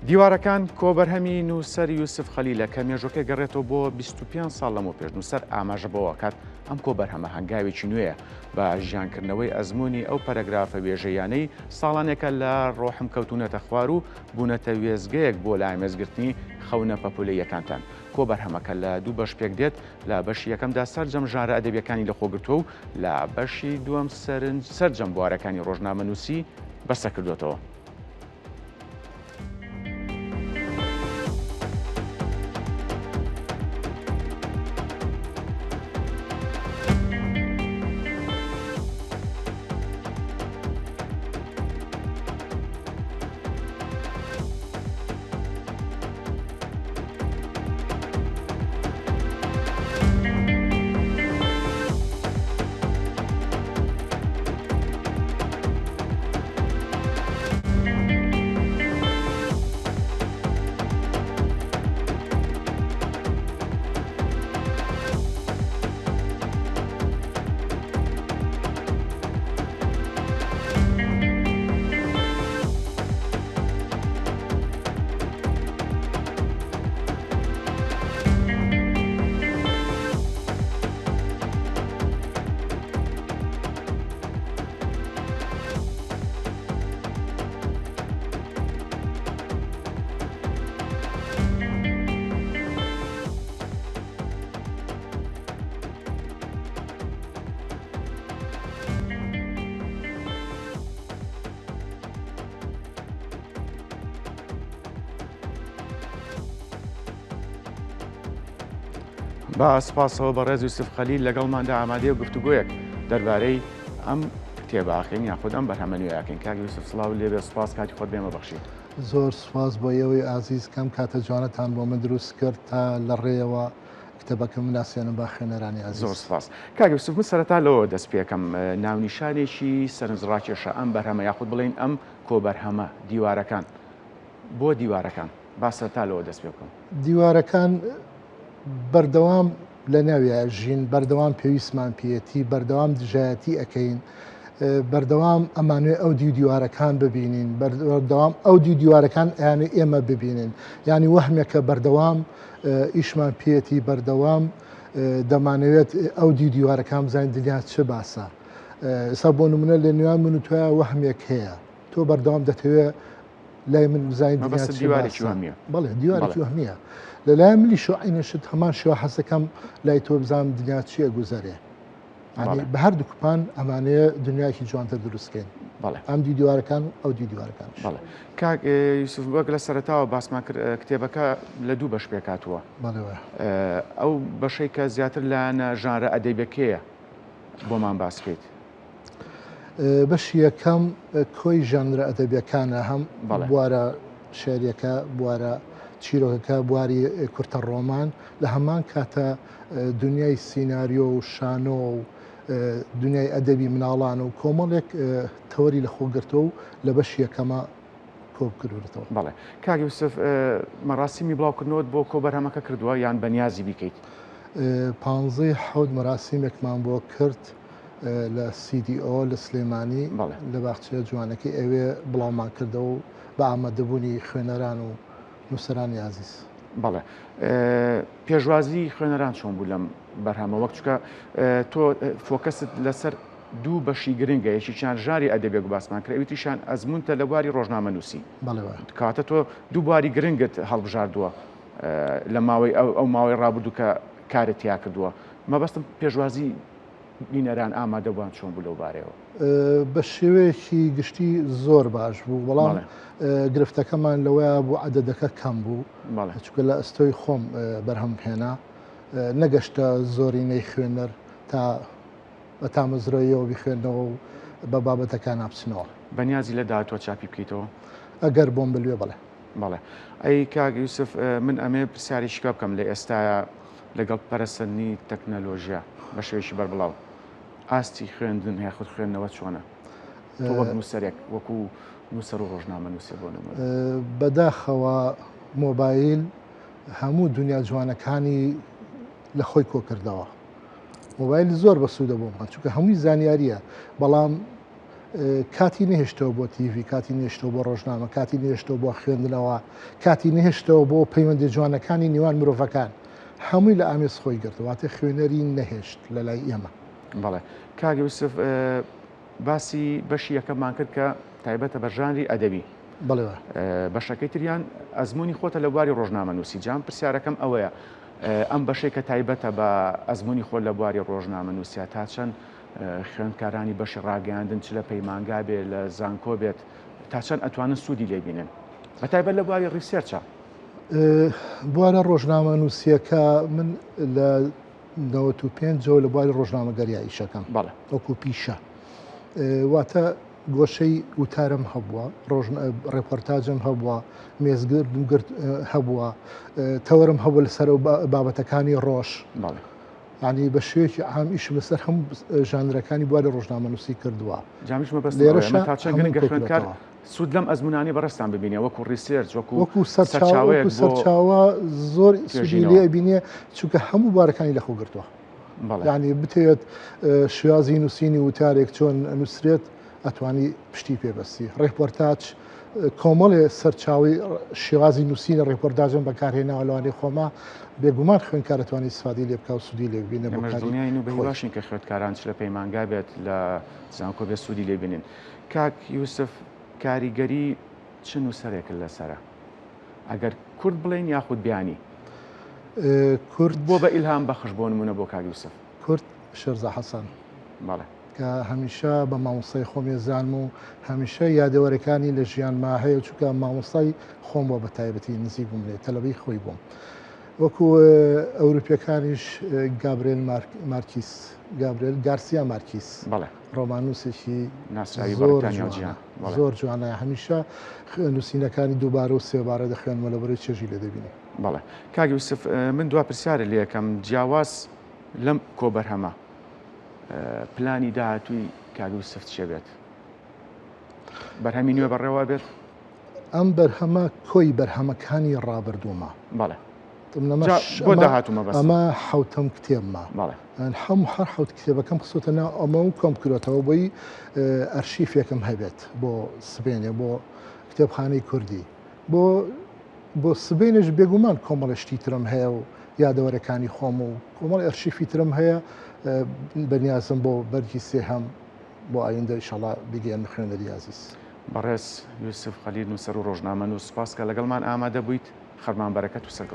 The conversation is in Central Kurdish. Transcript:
دیوارەکان کۆبەرهەمی نووسەر یوسف خەلیلە کە مێژوەکەی گەڕێتەوە بۆ 25 ساڵ لەمەو پێش نووسەر ئاماژە بەوە ئەکات ئەم کۆبەرهەمە هەنگاوێکی نوێیە بە ژیانکردنەوەی ئەزموونی ئەو پەرەگرافە وێژەییانەی ساڵانێکە لە ڕۆحم کەوتوونەتە خوار و بوونەتە وێستگەیەک بۆ لەئامێزگرتنی خەونە پەپولەییەکانتان. کۆبەرهەمەکە لە دوو بەش پێکدێت، لە بەشی یەکەمدا سەرجەم ژانرە ئەدەبییەکانی لەخۆگرتووە و لە بەشی دووەم سەرنج سەرجەم بوارەکانی ڕۆژنامەنووسی بەسەکردووەتەوە. بە سپاسەوە بەڕێز یوسف خەلیل لەگەڵماندا ئامادەیە و گفتوگۆیەک دەربارەی ئەم کتێبە ئەکەین یاخود ئەم بەرهەمە نوێیەکەین. کاک یوسف سڵاو لێبێ، سپاس کاتی خۆت بێمە بەخشی. زۆر سوپاس بۆ ئێوەی ئازیز کەم کاتە جوانەتان بۆ من دروست کرد تا لە ڕێیەوە کتێبەکەم بناسێنم بە خوێنەرانی ئازیز. زۆر سوپاس کاک یوسف، من سەرەتا لەوەوە دەست پێکەم، ناونیشانێکی سەرنجڕاکێشە ئەم بەرهەمە یاخود بڵێین ئەم کۆبەرهەمە، دیوارەکان. بۆ دیوارەکان؟ با سەرەتا لەوە دەست پێ بکەم. دیوارەکان بەردەوام لە ناویا ژین، بەردەوام پێویستمان پێیەتی، بەردەوام دژایەتی ئەکەین، بەردەوام ئەمانوێ ئەو دیو دیوارەکان ببینین، بەردەوام ئەو دیو دیوارەکان ئەیانوێ ئێمە ببینن. یعنی وەهمێکە بەردەوام ئیشمان پێیەتی، بەردەوام دەمانەوێت ئەو دیو دیوارەکان بزانین دنیا چ باسە. ئێستا بۆ نمونە لە نێوان من و تۆیا وەهمێک هەیە، تۆ بەردەوام دەتەوێت لای من بزانین دنیا چ دیوارێکی وەهمیە. بەڵێ دیوارێکی وەهمیە. لەلایەن منیشەوە عەینە شت هەمان شێوە حەزەکەم لای تۆ بزانم دنیا چی ئەگوزەرێ. بە هەردووکمان ئەمانەیە دنیایەکی جوانتر دروستکەین. ئەم دی دیوارەکان و ئەو دی دیوارەکان. کاک یوسف وەک لە سەرەتاوە باسمان کرد کتێبەکە لە دوو بەش پێکهاتووە. ئەو بەشەی کە زیاتر لایەنە ژانرە ئەدەبیەکەیە بۆمان باس بکەیت. بەشی یەکەم کۆی ژانرە ئەدەبیەکانە هەم بوارە شعریەکە بوارە چیرۆکەکە بواری کورتە ڕۆمان لە هەمان کاتە دنیای سیناریۆ و شانۆ و دنیای ئەدەبی مناڵان و کۆمەڵێک تەوەری لە خۆ گرتووە و لە بەشی یەکەمە کۆبکردوونەتەوە. بەڵێ کاک یوسف مەراسیمی بڵاوکردنەوەت بۆ کۆبەرهەمەکە کردووە یان بەنیازی بیکەیت؟ پانزەی حەوت مەراسیمێکمان بۆ کرد لە CDO لە سلێمانی لە باخچەیە جوانەکەی ئەوێ بڵاومان کردەوە و بە ئامادەبوونی خوێنەران و نووسەرانی ئازیز. بەڵێ پێشوازی خوێنەران چۆن بوو لەم بەرهەمە وەک چکە تۆ فۆکەست لەسەر دوو بەشی گرنگە یەکێکیان ژاری ئەدەبێک باسمان کرد ئەوی تریشیان ئەزمونتە لە بواری ڕۆژنامەنووسی کاتە تۆ دوو بواری گرنگت هەڵبژاردووە لە ماوەی ئەو ماوەی ڕابردوو کە کارت تیا کردووە مەبەستم پێشوازی بینەران ئامادەبووان چۆن بوو لەو بارەیەوە؟ بە شێوەیەکی گشتی زۆر باش بوو بەڵام گرفتەکەمان لەوەیا بوو عەدەدەکە کەم بوو چونکە لە ئەستۆی خۆم بەرهەم هێنا نەگەشتە زۆرینەی خوێنەر تا بە تامەزرۆییەوە بیخوێننەوە و بە بابەتەکانا بچنەوە. بەنیازی لە داهاتووە چاپی بکەیتەوە؟ ئەگەر بۆم بلوێ بەڵێ. بەڵێ. ئەی کاک یوسف من ئەمەوێ پرسیارێکی کە بکەم لە ئێستایا لەگەڵ پەرەسەندنی تەکنەلۆژیا بە شێوەیەکی بەربڵاو ئاستی خوێندن یاخود خوێندنەوە چۆنە؟ تۆ وەک نووسەرێک وەکو نووسەر و ڕۆژنامەنووسێ بۆ نموونە. بەداخەوە مۆبایل هەموو دنیا جوانەکانی لە خۆی کۆکردەوە. مۆبایل زۆر بەسوودە بۆمان چونکە هەمووی زانیارییە بەڵام. کاتی نەهێشتەوە بۆ تیڤی، کاتی نەهێشتەوە بۆ ڕۆژنامە، کاتی نەهێشتەوە بۆ خوێندنەوە، کاتی نەهێشتەوە بۆ پەیوەندی جوانەکانی نێوان مرۆڤەکان. هەمووی لە ئامێز خۆی گرت، واتە خوێنەری نەهێشت لە لای ئێمە. بەڵێ کاک یوسف باسی بەشی یەکەممان کرد کە تایبەتە بە ژانری ئەدەبی. بەڵێ وایە. بەشەکەی تریان ئەزموونی خۆتە لە بواری ڕۆژنامەنووسی. جا من پرسیارەکەم ئەوەیە ئەم بەشەی کە تایبەتە بە ئەزموونی خۆت لە بواری ڕۆژنامەنووسیا تا چەند خوێندکارانی بەشی ڕاگەیاندن چ لە پەیمانگا بێ لە زانکۆ بێت تا چەند ئەتوانن سوودی لێ بینن بە تایبەت لە بواری research ا؟ بوارە ڕۆژنامەنووسییەکە من لە 95ەوە لە بواری ڕۆژنامەگەریا ئیشەکەم بەڵێ وەکو پیشە واتە گۆشەی وتارم هەبووە ڕۆژ ڕێپۆرتاجم هەبووە مێزگردم گرت هەبووە تەوەرم هەبوو لەسەر بابەتەکانی ڕۆژ بەڵێ یانی بە شێوەیەکی عام ئیشم لەسەر هەموو ژانرەکانی بواری ڕۆژنامەنووسی کردووە. جا منیش مەبەستم ئەوەیە ئەمە تا چەند گرنگە خوێندکار سوود لەم ئەزموونانەی بەڕێزتان ببینێ وەکو research وەکو وەکو سەرچاوەیەک بۆ سەرچاوە زۆر سوودی لێ ئەبینێ چونکە هەموو بوارەکانی لەخۆ گرتووە. یانی بتەوێت شێوازی نووسینی وتارێک چۆن ئەنووسرێت ئەتوانی پشتی پێ بەستی ڕێپۆرتاج کۆمەڵێ سەرچاوی شێوازی نووسینە ڕێپۆرتاجم بەکارهێناوە لەوانەی خۆما بێگومان خوێندکار ئەتوانی ئیسفادەی لێ بکا و سوودی لێ ببینێ بۆ ئێمەش کاری دڵنیاین و خۆی. بەهیواشین کە خوێندکاران چ لە پەیمانگا بێت لە زانکۆ بێت سوودی لێ بینن. کاک یوسف کاریگەری چ نووسەرێکت لەسەرە؟ ئەگەر کورد بڵێین یاخود بیانی؟ کورد بۆ بە ئیلهام بەخش بۆ نموونە بۆ کاک یوسف؟ کورد شێرزا حەسەن. بەڵێ. کە هەمیشە بە مامۆستای خۆم ێزانم و هەمیشە یادەوەرەکانی لە ژیانما هەیە چونکە مامۆستای خۆم بووە بە تایبەتی نزیک بووم لێ تەلەبەی خۆی بووم وەکو ئەوروپیەکانیش گابرێل مارکیس گابرێل گارسیا مارکیس بەڵێ ڕۆماننووسێکی ناسراوی زۆر بەڕیتانیا و جوانە جیهان بەڵێ زۆر جوانە هەمیشە نووسینەکانی دووبارە و سێبارە دەخوێنمەوە لەبەرەی چێژی لێ دەبینم. بەڵێ کاک یوسف من دوا پرسیارت لێ ئەکەم جیاواز لەم کۆبەرهەمە پلانی داهاتووی کاک یوسف چیە بێت؟ بەرهەمی نوێ بەڕێوە بێت؟ ئەم بەرهەمە کۆی بەرهەمەکانی ڕابردوومە. بەڵێ. بۆ داهاتوو مەبەستم. ئەمە حەوتەم کتێبمە. بەڵێ. هەموو هەر حەوت کتێبەکەم خستۆتە ناو ئەمە و کۆم کرۆتەوە بۆی ئەرشیفێکم هەبێت بۆ سبێنێ بۆ کتێبخانەی کوردی بۆ بۆ سبەینێش بێگومان کۆمەڵێ شتی ترم هەیە و یادەوەرەکانی خۆم و کۆمەڵی ئەرشیفی ترم هەیە بەنیازم بۆ بەرگی سێهەم بۆ ئایندە ئیشەڵا بیگەیەنمە خوێنەری ئازیز. بەڕێز یوسف خەلیل نووسەر و ڕۆژنامەنووس سوپاس کە لەگەڵمان ئامادە بوویت، خەرمان بەرەکەت و سەرکەوتن.